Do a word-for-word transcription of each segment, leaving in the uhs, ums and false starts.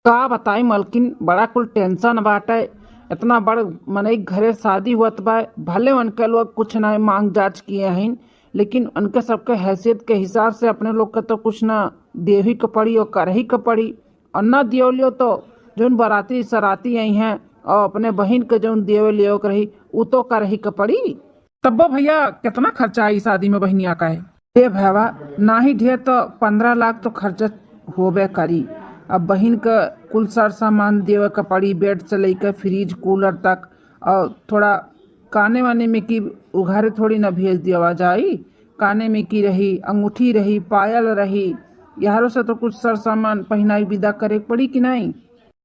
का बताई मलकिन, बड़ा कुल tension बाटे। इतना बड़ मनई घरे शादी हुअत बा, भले उनके लोग कुछ नाहीं मांग जांच किए हईन, लेकिन उनके सबके हैसियत के हिसाब से अपने लोग के तो कुछ ना देवे के पड़ी और करही के पड़ी। और ना दियो लियो तो जौन बाराती सराती आई हैं और अपने बहिन के जौन देवे लियो के रही, उ तो करही के पड़ी। तब्बो भैया, कितना खर्चा आई शादी में बहिनिया का है? ए भैया, नाही ढेर तो पन्द्रह लाख तो खर्चा होबे करी। अब बहिन के कुल सर सामान देवे के पड़ी, bed से लेके fridge cooler तक, और थोड़ा काने वाने में की उघारे थोड़ी ना भेज दिया जाई। काने में की रही, अंगूठी रही, पायल रही, यारो से तो कुछ सर सामान पहिनाई विदा करे के पड़ी कि नाहीं?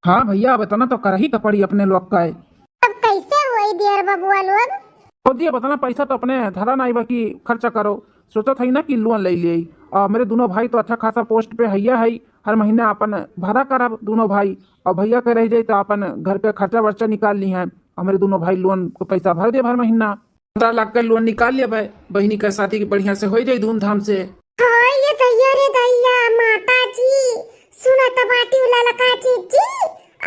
हाँ भैया, अब इतना तो करही के पड़ी अपने लोग का। अब कैसे होई देवर बबुआ लोग? भौजी, अब इतना पैसा तो अपने धरा नाहीं बा कि खर्चा करो। सोचत हई ना कि loan ले लिए। और मेरे दोनों भाई तो अच्छा खासा post पे हैया है, हर महीना अपन भरा करब दोनों भाई। और भैया के रह जाई तो अपन घर के खर्चा वर्चा निकाल ली हैं। और मेरे दोनों भाई loan को पैसा भर देब हर महीना। पन्द्रह लाख का loan निकाल लेबै, बहिनी का शादी के बढ़िया से हो जाई धूमधाम से। हाँ ये दैया रे दैया, माता जी, सुनत बाटी ललका जीजी,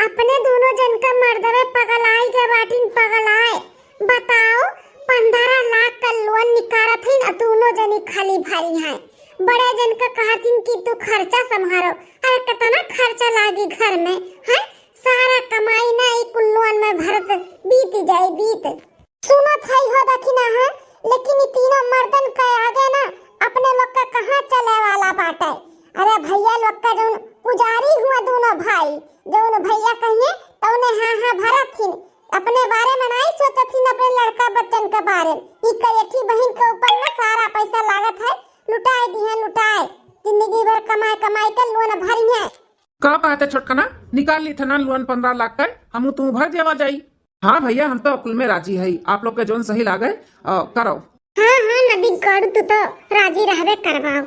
अपने दोनों जन का मर्दवे पगलाइ गए बाटिन, पगलाए। बताओ, पन्द्रह लाख का loan निकारत हईन, आ दोनों जनी खाली भरी हैं। बड़े जन का कहतिन कि तू खर्चा संभारो। अरे कितना खर्चा लागी घर में, हैं? सारा कमाई ना ई कुल loan में भरत बीत जाई, बीत। सुनत हई हो दखिना है, लेकिन ई तीनों मर्दन के आगे ना अपने लोग का कहाँ चले वाला बाटे। अरे भैया लोग का जौन पुजारी हुआ दोनों भाई, जौन भैया कहिए तौने हाँ हाँ भरत हिन, अपने बारे में नाहीं सोचत हिन, अपने लड़का बच्चन के बारे में। ई करेठी बहिन के ऊपर ना सारा पैसा लागत है, लुटाए दिहे लुटाए, जिंदगी भर कमाए कमाए के loan भरिहे। का कहते छोटकना, निकाल ली थे ना loan पन्द्रह लाख का, हमू तू भर देवा जाई। हाँ भैया, हम तो कुल में राजी है, आप लोग के जौन सही लागे, अ, करो। हाँ, हाँ, नदी गढ़, तू तो राजी रहबे करबा।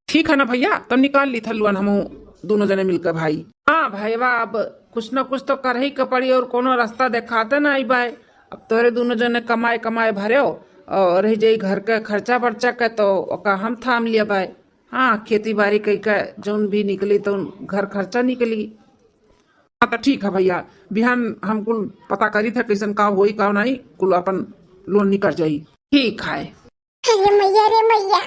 ठीक है ना भैया, तब निकाल ली था loan हमू दोनों जने मिलकर भाई। हाँ भैया, अब कुछ ना कुछ तो करही के पड़ी और कोनो रास्ता देखाते ना आई बाय। अब तोरे दोनों जने कमाए कमाए भरेओ और रह जाई घर के खर्चा बर्चा के, तो ओका हम थाम लिया बाय। हाँ, खेती बारी कई का जौन भी निकली तो घर खर्चा निकली। हाँ, तो ठीक है भैया, बिहान हम कुल पता करी था कैसन का होई का नाहीं, कुल अपन loan निकल जाई। ठीक है। अरे मैया रे मैया,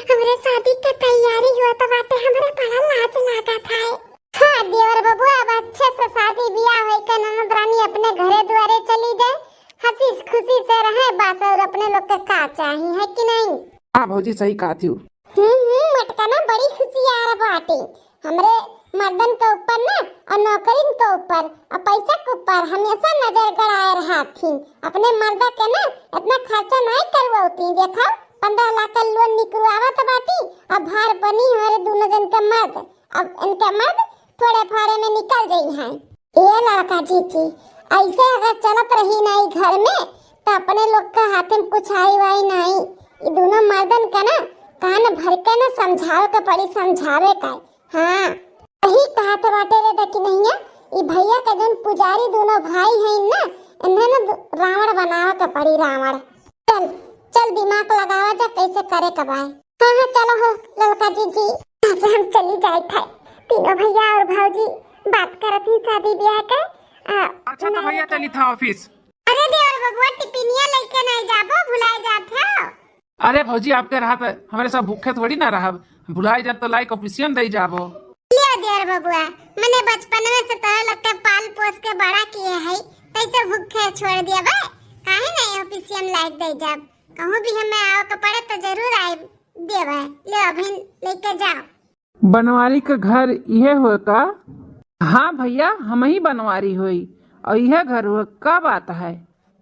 हमरे शादी के तैयारी हुआ तो बाटे, हमरे बड़ा लाज लागत है। हाँ देवर बबुआ, अब अच्छे से शादी बियाह होई के ननद रानी अपने घरे दुआरे चली जाए, हंसी खुशी से रहे बस, और अपने लोग के का चाही, है कि नाहीं? हाँ भौजी, सही कहत हू। हम्म, हम्म, मटका ना बड़ी हुसियार बाटे। हमरे मर्दन के ऊपर ना और नौकरिन के ऊपर और पैसा के ऊपर हमेशा नजर गड़ाए रहत ही। अपने मर्दा के ना इतना खर्चा नाहीं करवती। देखो, पन्द्रह लाख का loan निकलवावत बाटी, अब भार बनी हमारे दोनों जन के मर्द। अब इनके मर्द थोड़े फाड़े में निकल जाई हैं। ए लड़का जीजी, ऐसे अगर चलत रही ना ई घर में, तो अपने लोग के हाथे में कुछ आई वाई नाहीं। ई दोनों मर्दन का ना कान भर के ना समझावे के पड़ी, समझावे का। हाँ, सही कहत बाटे रे दखिनहिया, ई भैया के जौन पुजारी दोनों भाई हैं ना, इन्हें ना रावण बनावे के पड़ी, रावण। चल, चल दिमाग लगावा जा कैसे करे के बाय। हाँ, हाँ, चलो हो, ललका जीजी, यहाँ से हम चली जाए थे। तीनों भैया और भौजी बात करत ही शादी ब्याह के। आ, अच्छा, तो भैया चली था office। अरे देवर बबुआ, टिफिनिया लेके नहीं जाबो, भुलाए जात हो। अरे भौजी, आपके रहत हमरे सब भूखे थोड़ी ना रहब, भुलाए जाब तो लाइक ऑफिसियम दे जाबो। लियो देवर बबुआ, मने बचपन में से तोहरे लोग के पाल पोस के बड़ा किए है, तैसे भूखे छोड़ दिया बे, काहे नहीं ऑफिसियम लाइक दे जाब? कहूँ भी हमें आवे के पड़े तो जरूर आए देवे। ले अभिन लेके जाओ। बनवारी के घर इहे होए का? हाँ भैया, हम ही बनवारी होई। और इहे घर होए का बात है?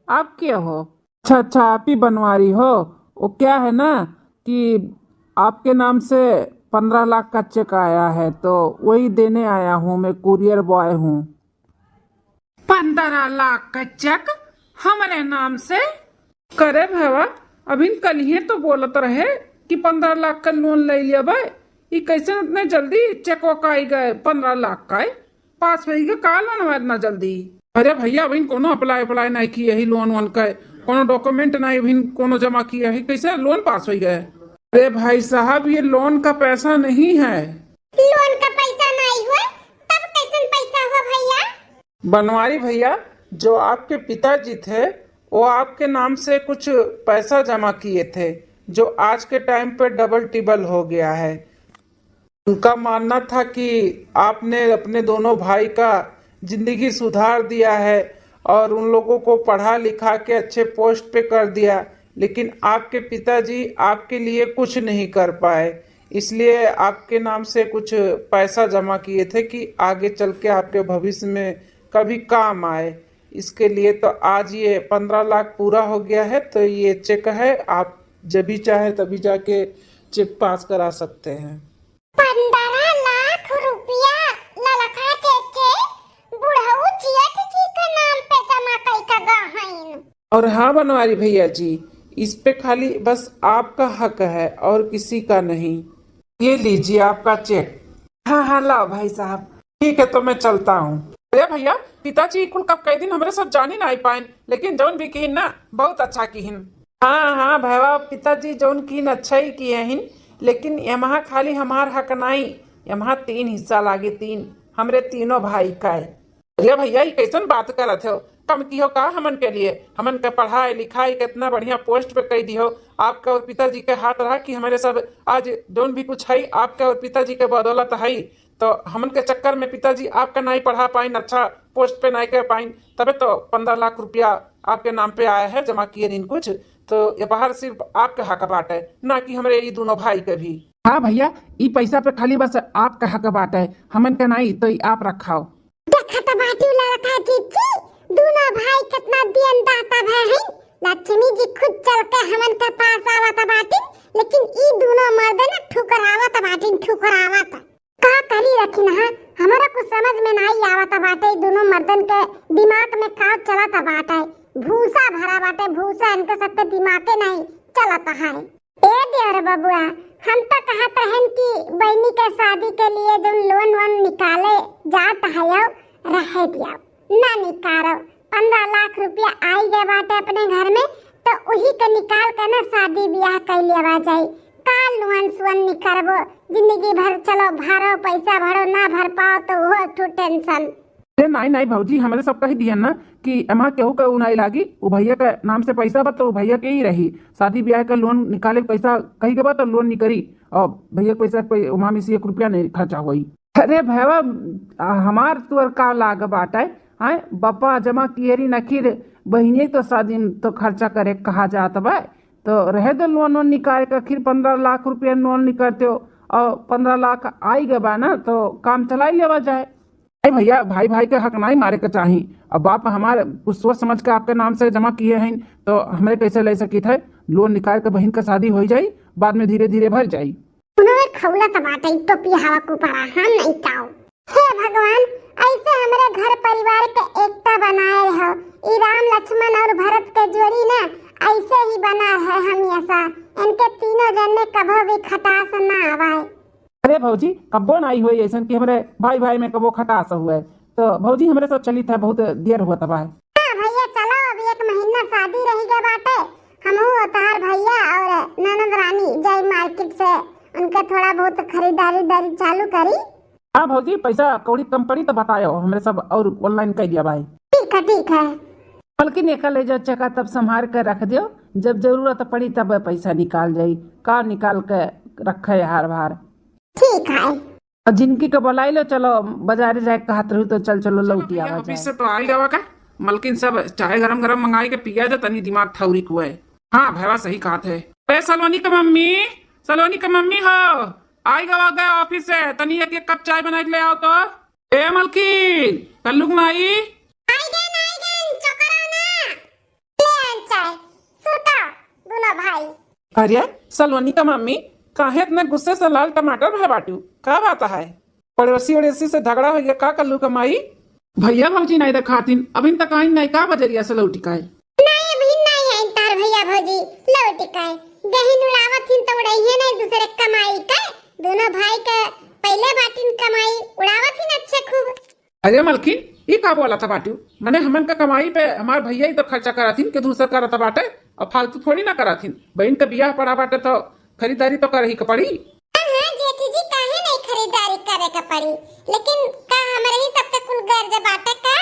आप के हो? अच्छा, अच्छा, आप ही बनवारी हो। वो क्या है ना कि आपके नाम से पन्द्रह लाख का चेक आया है, तो वही देने आया हूँ मैं, कुरियर बॉय हूँ। पन्द्रह लाख का चेक हमरे नाम से? करे भवा, अभिन कलिहे तो बोलत रहे कि पन्द्रह लाख का लोन ले लेबे। ई कैसे इतने जल्दी चेक वक आई गए? पन्द्रह लाख का पास होई गए का लोन इतना जल्दी? अरे भैया, अभिन कोनो अप्लाई अप्लाई नहीं किए ही लोन वोन का, कोनो डॉक्यूमेंट नहीं अभिन कोनो जमा किए ही, कैसे लोन पास होई गए? अरे भाई साहब, ये लोन का पैसा नहीं है। लोन का पैसा नहीं हुए, तब कैसन पैसा हो? बनवारी भैया, जो आपके पिताजी थे, वो आपके नाम से कुछ पैसा जमा किए थे, जो आज के टाइम पे डबल टिबल हो गया है। उनका मानना था कि आपने अपने दोनों भाई का जिंदगी सुधार दिया है और उन लोगों को पढ़ा लिखा के अच्छे पोस्ट पे कर दिया, लेकिन आपके पिताजी आपके लिए कुछ नहीं कर पाए, इसलिए आपके नाम से कुछ पैसा जमा किए थे कि आगे चल के आपके भविष्य में कभी काम आए। इसके लिए तो आज ये पन्द्रह लाख पूरा हो गया है, तो ये चेक है, आप जब भी चाहे तभी जाके चेक पास करा सकते हैं। पन्द्रह लाख रुपया ललका चेचे बुढ़ऊ जेठ जी के नाम पे जमा कई के गहन। और हाँ बनवारी भैया जी, इस पे खाली बस आपका हक है और किसी का नहीं। ये लीजिए आपका चेक। हाँ हाँ, लाओ भाई साहब। ठीक है, तो मैं चलता हूँ। अरे भैया, पिताजी कुल कब कई दिन हमरे सब जानी ना आई पाइन, लेकिन जौन भी किहिन ना, बहुत अच्छा किहिन। हाँ हाँ भैया, पिताजी जौन किहिन अच्छा ही किए हिन, लेकिन यमहा खाली हमार हक नाई, यमहा तीन हिस्सा लागे, तीन, हमरे तीनों भाई का है। अरे भैया, ई कैसन बात करत हो? कम किहो का हमन के लिए? हमन के पढ़ाई लिखाई कितना बढ़िया पोस्ट पे कई दिहो। आपका और पिताजी के हाथ रहा कि हमरे सब आज जौन भी कुछ है, आपका और पिताजी के बदौलत है। तो हमन के चक्कर में पिताजी आपका नहीं पढ़ा पाइन, अच्छा पोस्ट पे नहीं कर पाइन, तबे तो पन्द्रह लाख रुपया आपके नाम पे आया है, जमा किए दिन कुछ। तो ये बाहर सिर्फ आपके हक बाटे, ना कि हमरे ई दोनों भाई के भी। हाँ भैया, ई पैसा पे खाली बस आपका हक बाटे, हमन के नहीं, तो ई आप रखाओ। देखत बाटी लड़का जीजी, दोनों भाई कितना दियन दाता भए हैं। लक्ष्मी जी खुद चल के हमन के पास आवत बाटी, लेकिन ई दोनों मर्दन ठुकरावत बाटी, ठुकरावत। का करी रखिन हा, हमरा कुछ समझ में नाई आवत बाटे ई दोनों मर्दन के दिमाग में का चलत बाटे। भूसा भरा बाटे, भूसा, इनके सबके दिमागे नहीं चलत है। ए देवर बबुआ, हम तो कहत रहन कि बहिनी के शादी के लिए जौन लोन वोन निकाले जात है, रहे दिया, ना निकारो। पन्द्रह लाख रुपया आई गए बाटे अपने घर में, तो उही के निकाल के ना शादी ब्याह कर लेवा जाए। का लोन सोन निकरबो, जिंदगी भर चलो भरो, पैसा भरो, ना भर पाओ तो वो एक ठो टेंशन। अरे नाई नाई भौजी, हमरे सब कही दिया ना कि एमा केहू का उ नाई लागी, उ भैया के नाम से पैसा बा तो उ भैया के ही रही। शादी ब्याह का लोन निकाले के पैसा कही के बा तो लोन निकरी, और भैया के पैसा पे ओमा में से एक रुपया नहीं खर्चा होई। अरे भैया, आ, हमार तोर का लाग बाटे? आय, बापा जमा किए रही नखिर, बहिने तो शादी में तो खर्चा करे कहा जात बा, तो रहे दो लोन वोन निकाल के, आखिर पन्द्रह लाख रुपया लोन निकलते हो और पन्द्रह लाख आई गए बा ना, तो काम चलाई लेवा जाए। अरे भैया, भाई भाई के हक नाई मारे के चाही। अब बाप हमारे कुछ सोच समझ के आपके नाम से जमा किए हैं, तो हमें कैसे ले सकित है? लोन निकाल के बहिन का शादी हो जाई, बाद में धीरे धीरे भर जाई। उन्होंने खौला टमाटर टोपी हवा को पड़ा, हम नहीं खाओ। हे भगवान, ऐसे हमरे घर परिवार के एकता बनाए रहो। ई राम लक्ष्मण और भरत के जोड़ी ना ऐसे ही बना है हमेशा। इनके तीनों जन में कभो भी खटास ना आवाए। अरे भौजी, कब्बो नाई होई ऐसन कि हमरे भाई भाई में कब्बो खटास हुए। तो भौजी, हमरे सब चलित है, बहुत देर होत बा। हाँ भैया, चलो, अभी एक महीना शादी रह गया बाटे। हमहू तहार भैया और ननद रानी जाई मार्केट से, उनके थोड़ा बहुत खरीदारी दारी चालू करी। हाँ भौजी, पैसा कौड़ी कम पड़ी तो बतायो, हमरे सब और ऑनलाइन कर दिया भाई। ठीक है, ठीक है। बल्कि निकल ले जाओ चका, तब संभाल कर रख दियो, जब जरूरत पड़ी तब पैसा निकाल जाई। का निकाल के रखे हार भार। ठीक है। और जिनकी के बुलाई लो, चलो बाजारे जाए कहत रहू तो चल चलो लौटी आवा जाए। ऑफिस से तो आई जावा का, मलकिन सब चाय गरम गरम मंगाई के पिया दे, तनी दिमाग ठौरी कुए। हाँ भैया सही कहत है। अरे सलोनी के मम्मी, सलोनी के मम्मी हो, आई गवा गए ऑफिस से, तनी एक एक कप चाय बनाई के ले आओ तो। ए मलकिन, कल्लू के माई। आई गए, आई गए, चकरा ना। ले आन चाय, सुता दोनों भाई। अरे सलोनी का मम्मी, काहे इतना गुस्से से लाल टमाटर भय बाटू? का बात है? पड़ोसी वड़ोसी से झगड़ा हो गया का कल्लू का माई? भैया भौजी नहीं देखातिन, अभिन तक आइन नहीं का बजरिया से लौटी काए? नहीं, अभिन नहीं आइन तार भैया भौजी लौटी काए। गहिन उड़ावत हिन तो उड़ाइए नहीं दूसरे कमाई का। दोनों भाई का पहले बाटिन कमाई उड़ावत हिन अच्छे खूब। अरे मलकिन, ई का बोला था बाटू? मने हमन का कमाई पे हमार भैया ही तो खर्चा करत हिन, के दूसर करत बाटे, और फालतू थोड़ी ना करत हिन। बहन का बियाह पड़ा बाटे तो खरीदारी तो करही के पड़ी। हाँ, हाँ, जेठी जी, काहे नहीं खरीदारी करे के पड़ी? लेकिन का हमरे ही सबके कुल गर्ज बाटे का?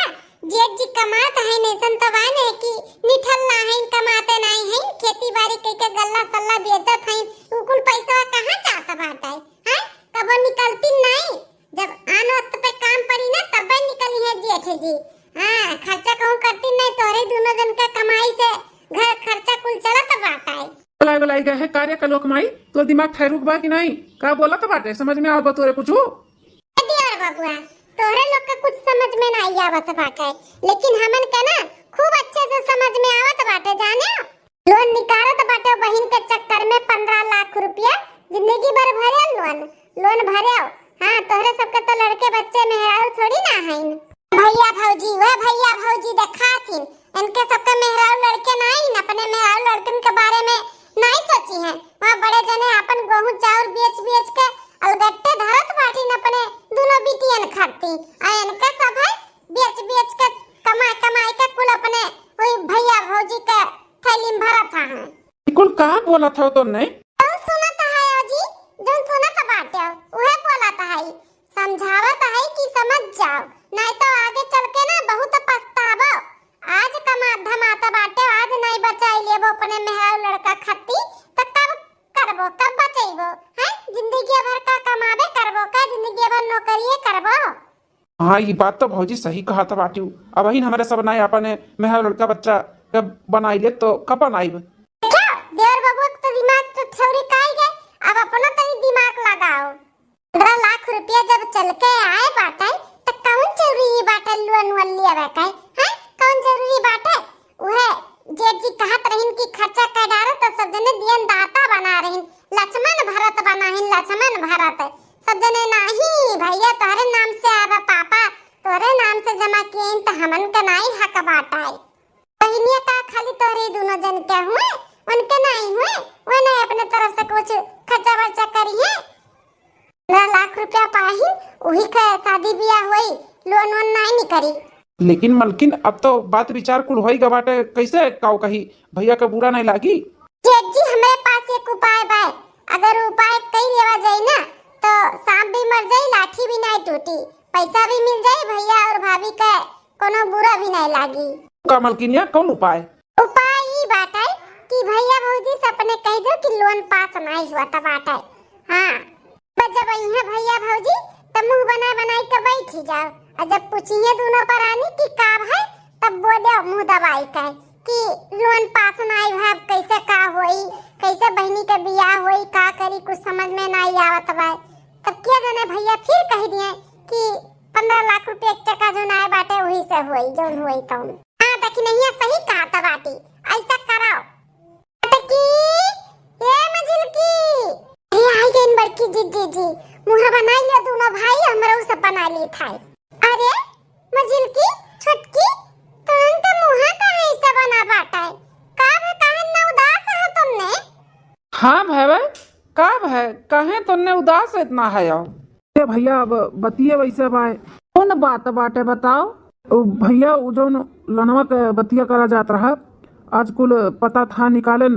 कमात है, ऐसन तो बा नहीं कि निठल्ला है, कमाते नहीं है, खेती बाड़ी कइके गल्ला सल्ला बेचत है, उ कुल पैसा कहाँ जात बाटे? हैं? कबो निकलती नहीं, जब आन वक्त पे काम पड़ी ना, तबे निकली है जेठ जी। हाँ, खर्चा कहूँ करती नहीं, तोहरे दोनों जन का कमाई से घर खर्चा कुल चलत बाटे। बोलाई बोलाई गए है कार्य का लोक माई, तोर दिमाग ठहरूक बा कि नहीं? का बोलत बाटे, समझ में आवत बा तोरे कुछ? ए दियर बबुआ, तोहरे लोग के कुछ समझ में नहीं आवत बाटे, लेकिन हमन के ना खूब अच्छे से समझ में आवत बाटे, जाने। लोन निकालत बाटे बहिन के चक्कर में पन्द्रह लाख रुपया, जिंदगी भर भरे लोन, लोन भरे। हाँ, तोहरे सबके तो लड़के बच्चे मेहरारू थोड़ी ना हईन। भैया भौजी, वह भैया भौजी देखाथिन, इनके सबके मेहरारू लड़के ना हईन, अपने मेहरारू लड़कन के बारे में नहीं सोची हैं। वहाँ बड़े जने अपन गेहूं चाउर बेच बेच के अलगट्टे धरत बाटिन अपने दोनों बिटियन खाती, आ इनके सब है बेच बेच के कमाई कमाई के कुल अपने वही भैया भौजी के थैली में भरत हैं। ई कुल का बोलत हो तोने? जौन सुनत है जी, जौन सुनत बाटे, उहे बोलत है। समझावत है कि समझ जाओ, नहीं तो आगे चल के ना बहुत पछतावो। आज कमात धमात बाटे, आज नहीं बचाई लेबो अपने मेहरारू लड़का खत्ती, त कब करबो, कब बचैबो? हैं? जिंदगी भर का कमाबे करबो का? जिंदगी भर नौकरिए करबो? हाँ, ई बात तो भौजी सही कहत बाटिउ। अबहिन हमरे सब नाई अपने मेहर लड़का बच्चा के बनाई ले तो कब बनाइब? देखो, देवर बबुआ के तो दिमाग तो ठौरी काई गए, अब अपना तनी दिमाग लगाओ। पन्द्रह लाख रुपया जब चल के आए बाटे, त कौन जरूरी बाटे लोन वोन लियावे के? हैं? कौन जरूरी बाटे? उहे जेठ जी कहत रहिन कि खर्चा कर डारो तो सब जने दियन दाता बना रहिन, लक्ष्मण भरत बनाहिन, लक्ष्मण भरत। सब जने नाही भैया तोहरे नाम से आवा पापा, तोहरे नाम से जमा किए त हमन के नाही हक बाटे। बहिनिया का खाली तोहरे दोनों जन के हुए, उनके नाही हुए, वो नहीं अपने तरफ से कुछ खर्चा वर्चा करी है। पन्द्रह लाख रुपया पाही, उही के शादी बियाह होई, लोन वोन नाई निकरी। लेकिन मलकिन, अब तो बात विचार कुल होई गा बाटे, कैसे काऊ कही, भैया का बुरा नहीं लागी? जेठ जी, हमरे पास एक उपाय बा, अगर उपाय कई लेवा जाई ना, तो सांप भी मर जाई, लाठी भी नाई टूटी, पैसा भी मिल जाई, भैया और भाभी के कोनो बुरा भी नाई लागी। का मलकिनिया, कौन उपाय? उपाय ई बाटे कि भैया भौजी से अपने कह दो कि लोन पास नाई हुआ त बाटे। हाँ, बस जब अइहे भैया भौजी, तब मुंह बनाए बनाए के बैठी जाओ, और जब पूछिए दोनों परानी कि का है, तब बोले मुंह दबाई के कि लोन पास नाई हुआ, कैसे का होई, कैसे बहिनी के बियाह होई, का करी, कुछ समझ में नाई आवत बा। तब क्या जाने भैया फिर कह दिए कि पन्द्रह लाख रुपया एक चक्का जौन आए बाटे, वही से होई, जौन होई तौन। हाँ, देखी नैया सही कहत बाटी, ऐसा कराओ। टकी, ए मझिलकी, ए आई गईन बड़की जीजी जी, मुँह बनाई लो दोनों भाई, हमरो से बना ली थाई। अरे मझिलकी, छोटकी, तुरंत मुँह काहे ऐसा बना बाटे? का भे, काहे न उदास हो तुमने? हाँ भैया, का भय, काहे तोन्ने उदास इतना हयो? ए भैया, अब बतिये वैसे बाय। कौन बात बाटे बताओ? ओ भैया, उ जौन लोनवा के बतिया करा जात रहा, आज कुल पता था निकालेन,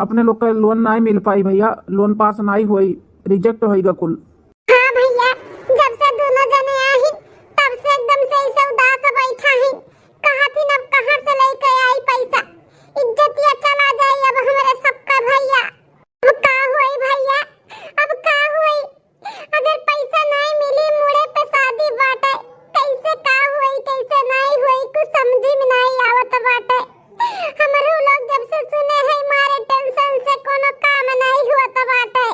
अपने लोग के लोन नाई मिल पाई भैया, लोन पास नाई होई, रिजेक्ट होई गा कुल। हाँ भैया, जब से दोनों जने आहिन, तब से एकदम से ऐसे उदास बैठा ही। कहाथिन अब कहाँ से लेके आई पैसा, इज्जतिया चला जाई अब हमरे सबका भैया। अब का होई भैया, अब का होई? अगर पैसा नाई मिली, मुड़े पे शादी बाटे, कैसे का होई, कैसे नाई होई, कुछ समझी में नाई आवत बाटे। हमरो लोग जब से सुने हैं, मारे टेंशन से कोनो काम नाई होत बाटे।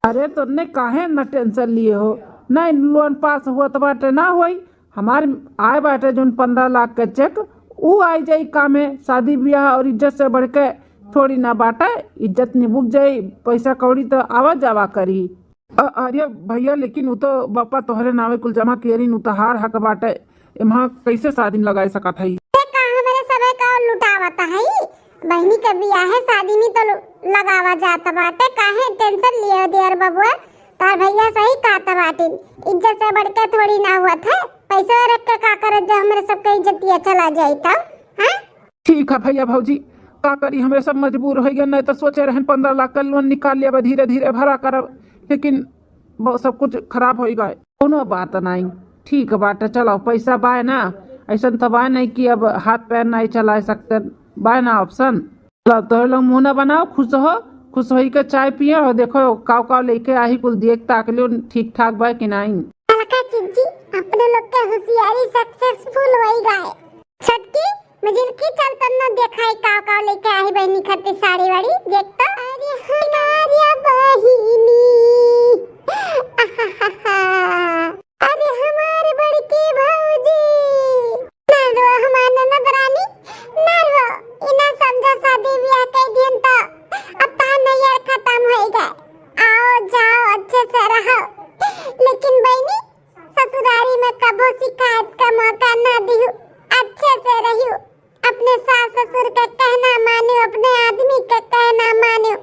अरे तोन्ने काहे न टेंशन लिए हो, नहीं लोन पास होत बाटे ना होई, हमार आए बाटे जौन पन्द्रह लाख के चेक, ऊ आई जाई कामे। शादी ब्याह और इज्जत से बढ़ के थोड़ी ना बाटे। इज्जत निबुक जाई, पैसा कौड़ी तो आवा जावा करी। अ-, अरे भैया, लेकिन उ तो बापा तोहरे नावे कुल जमा कियरिन, उ तोहार हक बाटे, एम्हा कैसे शादी में लगाए सकत हई? ते का हमरे सबे का लुटावत हई? बहिनी के बियाहे शादी में तो लगावा जात बाटे, काहे टेंशन लियो देवर बबुआ? तार भैया सही कहत बाटिन, इज्जत से बढ़ के थोड़ी ना हुआ था। पैसा रख के का करत जो हमरे सबके इज्जतिया चला जाई तब, हाँ? ठीक है भैया भौजी, का करी, हमरे सब मजबूर हो गए, नहीं तो सोचे रहन पन्द्रह लाख का लोन निकाल लेबे, धीरे धीरे भरा करब, लेकिन बहुत सब कुछ खराब हो गए। कोनो बात नहीं, ठीक बाटे, चलो पैसा बाय ना, अइसन त बाय नहीं कि अब हाथ पैर नहीं चलाए सकते, बाय ना option। चलो, तोहरे लोग मुंह ना बनाओ, खुश हो, खुश होई के चाय पियो। हो देखो, काव काव लेके आही, कुल देख ताक लियो, ठीक ठाक बा कि नहीं। अलका जिज्जी, अपने लोग के होशियारी successful होई गए। छोटकी, मझिलकी, चल तन्ना देखाई काव काव लेके आही बहनी खातिर साड़ी वाड़ी, देख तो। अरे हमार बहिनी, आहाहाहा। अरे हमार बड़की भौजी, ना रो हमार ननद रानी, ना रो, इना समझा शादी ब्याह कइ दिहन त अब तार नैयर खतम होइ गए। आओ जाओ अच्छे से रहो, लेकिन बहिनी ससुरारी में कबो शिकायत का मौका ना दिहु, अच्छे से रहियो। अपने सास ससुर के कहना मानियो, अपने आदमी के कहना मानियो,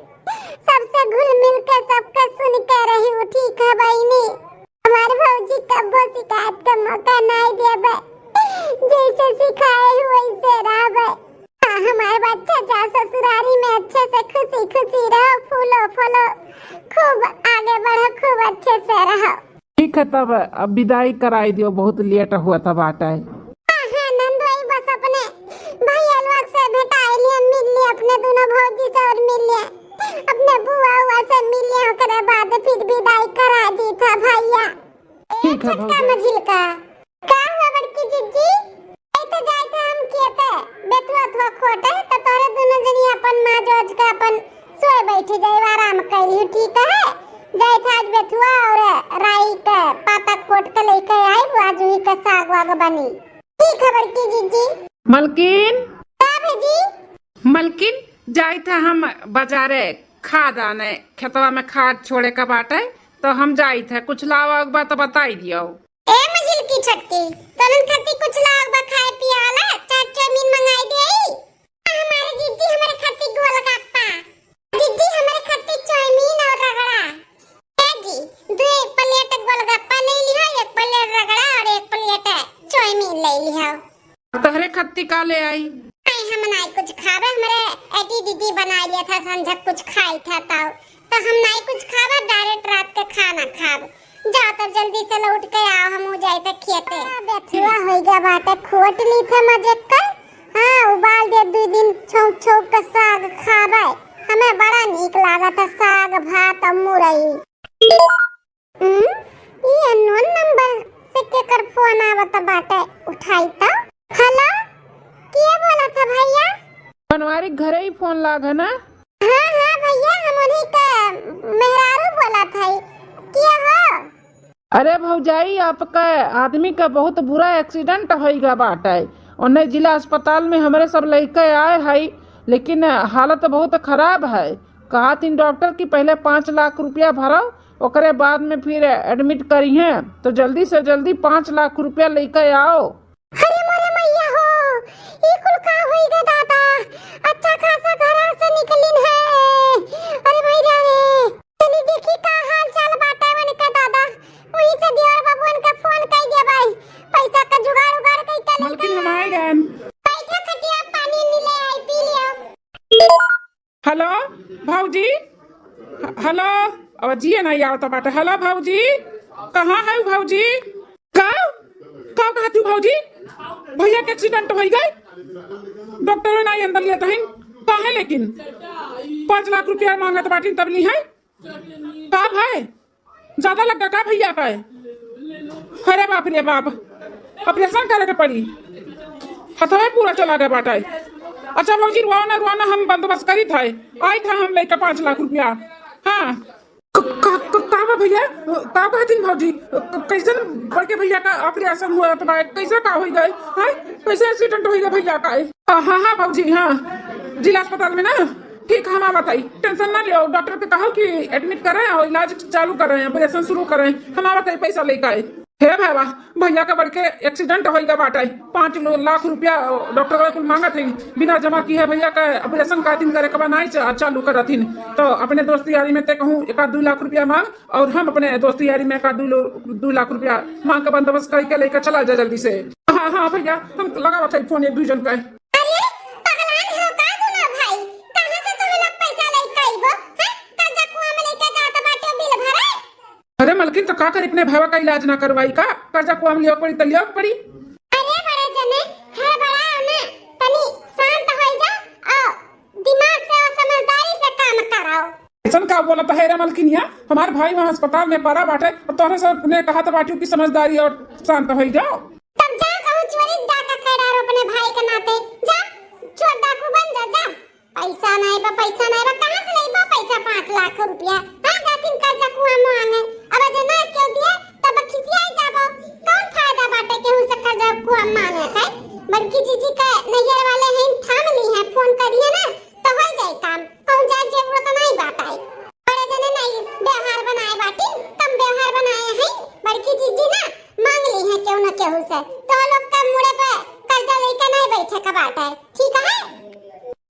सबसे घुल मिल के सबके सुन के रहियो, ठीक है बहिनी? हमार भौजी कबो शिकायत के मौका नहीं देबे, जैसे सिखाए हो वैसे रहबे। हाँ, हमार बच्चा जा ससुरारी में अच्छे से खुशी खुशी रहो, फूलो फलो, खूब आगे बढ़ो, खूब अच्छे से रहो। ठीक है, तब अब विदाई कराई दियो, बहुत लेट हुआ था बाटा है। हाँ, हाँ, नंदोई बस अपने भैया लोग से भेटाई लिए, मिल लिए, अपने दोनों भौजी से और मिल लिए, अपने बुआ हुआ से मिल लिए, ओकरे बाद फिर विदाई करा दी था भैया। ए ठीक है छोटका भौजी। मझिलका, का हुआ बड़की जिज्जी? ऐ तो जाए थे हम खेते, बेथुआ थुआ खोटे, तो तोहरे दोनों जनी अपन माँ जोज के अपन सोए बैठी जाए, आराम कर लियो, ठीक है? जाए थे आज बेथुआ और राई के पाता खोट के लेके आई, आज वही के साग वाग बनी। ठीक है बड़की जिज्जी। मलकिन। का भेजी? मलकिन, जाइत है हम बाजारे खाद आने, खेतवा में खाद छोड़े का बाटे, तो हम जाइत है, कुछ लावा के बा तो बताई दियो। ए मझिलकी छोटकी, तोरन खातिर कुछ लावा के बा खाए पिए वाला, चाट चाउमीन मंगाई देई। हमारे जिज्जी हमारे खातिर गोलगप्पा, जिज्जी हमारे खातिर चाउमीन और रगड़ा। ए जी, दो एक प्लेट गोलगप्पा ले लिहा, एक प्लेट रगड़ा और एक प्लेट चाउमीन ले लिहा। तोहरे खत्ती का ले आई? नहीं, हम नाई कुछ खाबे, हमरे एटी दीदी बनाई लिया था, संझक कुछ खाई था ताऊ, तो हम नाई कुछ खाबे, direct रात के खाना खाब। जाओ तब जल्दी से लौट के आओ, हम जाए थे खेते। हाँ, बेथुआ होई गया बाटे, खोट ली था मजे कर। हाँ, उबाल दे, दो दिन छौंक छौंक के साग खाबे, हमें बड़ा नीक लागत है साग भात और मुरई। हम्म, ई अननोन नंबर से केकर फोन आवत बाटे, उठाई त। हेलो, के बोलत है भैया? बनवारी घरे ही फोन लाग है ना? हाँ, हाँ भैया, हम उन्हीं के मेहरारू बोलत है। के हो? अरे भौजाई, आपका आदमी का बहुत बुरा एक्सीडेंट होइगा बाटे। ओन्ने जिला अस्पताल में हमरे सब लइके आए हई, लेकिन हालत बहुत खराब है। कहा थीन डॉक्टर कि पहले पाँच लाख रुपया भरो, ओकरे बाद में फिर एडमिट करिहें, तो जल्दी से जल्दी पाँच लाख रुपया लेके आओ। अरे मोरे मैया हो, ई कुल का होई गे दादा? अच्छा खासा घरा से निकलिन है। अरे भैया रे, चली देखी का हाल चाल बाटे उनके दादा। वही से दियोर बबुअन के फोन कई दिया भाई, पैसा का जुगाड़ उगाड़ कई के मलकिन, हम आए गए। बैठा खटिया, पानी नी ले आई, पी लियो। हेलो भौजी, ह-, हेलो, अब जिए नहीं आवत बाटे। हेलो भौजी, कहाँ है भौजी? का, का कहती भौजी? भैया के एक्सीडेंट हो गए, डॉक्टर ना अंदर लिया तहिन। काहे लेकिन पाँच लाख रुपया मांगत बाटिन, तब नहीं है? का भाई, ज्यादा लग गया का भैया का? अरे बाप रे बाप, ऑपरेशन करे के पड़ी, हथवे पूरा चला गया बाटे। अच्छा भौजी, रुआओ ना, रुआओ ना, हम बंदोबस्त करी था, आई था हम लेके पाँच लाख रुपया। हाँ, क-, का, क-, का बा भैया? का कहतीन भौजी? क-, कैसन बड़के भैया का ऑपरेशन हुआ तो बा? कैसा का होई गए? हैं? कैसे एक्सीडेंट होई गए भैया का? आ, हाँ, हाँ भौजी, हाँ। जिला अस्पताल में ना? ठीक, हम आवत हई। टेंशन ना लियो, डॉक्टर के कहो कि एडमिट करें और इलाज चालू करें, ऑपरेशन शुरू करें। हम आवत हई, पैसा लेके आए। हे भैया, भैया का बड़के एक्सीडेंट होई गए बाटे। पाँच लो-, लाख रुपया डॉक्टर कुल मांगत है, बिना जमा किए भैया का ऑपरेशन का दिन करे के बा, नाई चा-, चालू करत हिन। तो अपने दोस्त यारी में ते कहूँ एक आध दो लाख रुपया मांग, और हम अपने दोस्त यारी में एक आध दो लो-, दो लाख रुपया मांग के बंदोबस्त करके लेके चला जा जल्दी से। हाँ, हाँ भैया, हम लगावत है फोन एक दो जन का। अरे, पगलान हो का दुनो भाई? कहाँ से तोहे लोग पैसा लेके अइबो? हैं? कर्जा कुआं में लेके जात बाटे बिल भरे? अरे मलकिन, तो का करी, अपने भावा का इलाज ना करवाई का? कर्जा कुआं में लियो पड़ी तो लियो पड़ी। अरे बड़े जने, बोला तो, "हे रे मलकिनिया, हमार भाई वहाँ अस्पताल में पड़ा बाटे और तोहरे से ने कहा तो बाटी की समझदारी और शांत हो जाओ।" तब जा कहूँ चोरी डाका खैरार अपने भाई के नाते, जा चोर डाकू बन जा, जा। पैसा नहीं बा, पैसा नहीं बा, कहाँ से नहीं बा पैसा पाँच लाख रुपया? हाँ, जातिन कर्जा कुआ मांगे, अब जे ना क्यों दिए तब खिसियाई जाबो। कौन फायदा बाटे केहू से कर्जा कुआ मांगे के? बड़की जीजी के नैहर वाले हैं, थाम ली हैं, फोन करिए ना तो हो जाए काम, कहूँ जाए जरूरत नहीं बाटे। बड़े जने नहीं व्यवहार बनाए बाटी, कम व्यवहार बनाए हैं। बड़की जीजी ना मांग ली है केहू न केहू से, तो लोग का मुड़े पे कर्जा लेके नहीं बैठे का बाटे, ठीक है?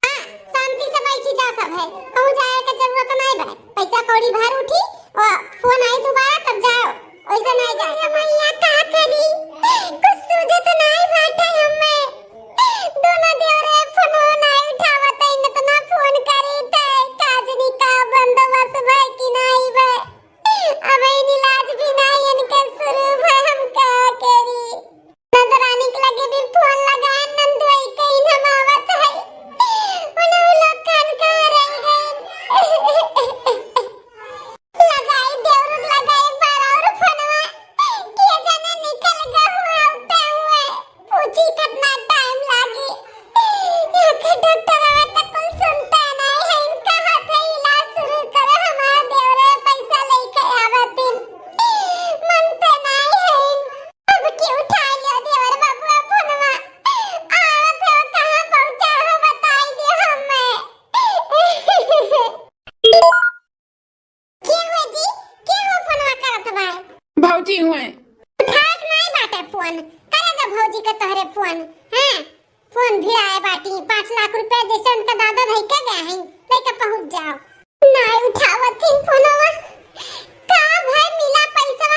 हाँ, शांति से बैठी जा सब है, कहूँ जाए के जरूरत नहीं बा। पैसा कौड़ी भर उठी और फोन आई दोबारा तब जाओ, वैसे नहीं जाए। मैया का करी, कुछ सूझे तो नहीं बाटे हमें। दोनों देवरे फोनो नहीं उठावत है, इतना फोन करी थे, काजनी का बंदोबस्त भाई की नहीं बे। अब इन इलाज भी नहीं इनके शुरू भा, हम का करी? नंदरानी के लगे भी फोन लगाए, नंदुई कहीं हम आवत है। उन्हें उ लोग कान कहाँ रह गए? लगाई देवरुन लगाई बार और फोनवा, के जाने निकल गए हुआ होते हुए। पूछी कितना टाइम लागी। यहाँ के डॉक्टर आवे तो कुल सुनते नहीं है, इनका हाथ है इलाज शुरू करे, हमार देवरे पैसा लेके आवतिन, मनते नहीं है। अब की उठा लियो देवर बबुआ फोनवा, आवत है कहाँ पहुँचा हो बताई दियो हमें। के हुए जी? के हो फोनवा करत बा? भौजी हुए। उठावत नहीं बाटे फोन। करे दो भौजी के तोहरे फोन। हाँ, फोन भिड़ाए बाटी। पाँच लाख रुपया जैसे उनका दादा धई के गए हैं, लेके पहुँच जाओ। नहीं उठावत थी फोनवा। का भाई मिला पैसा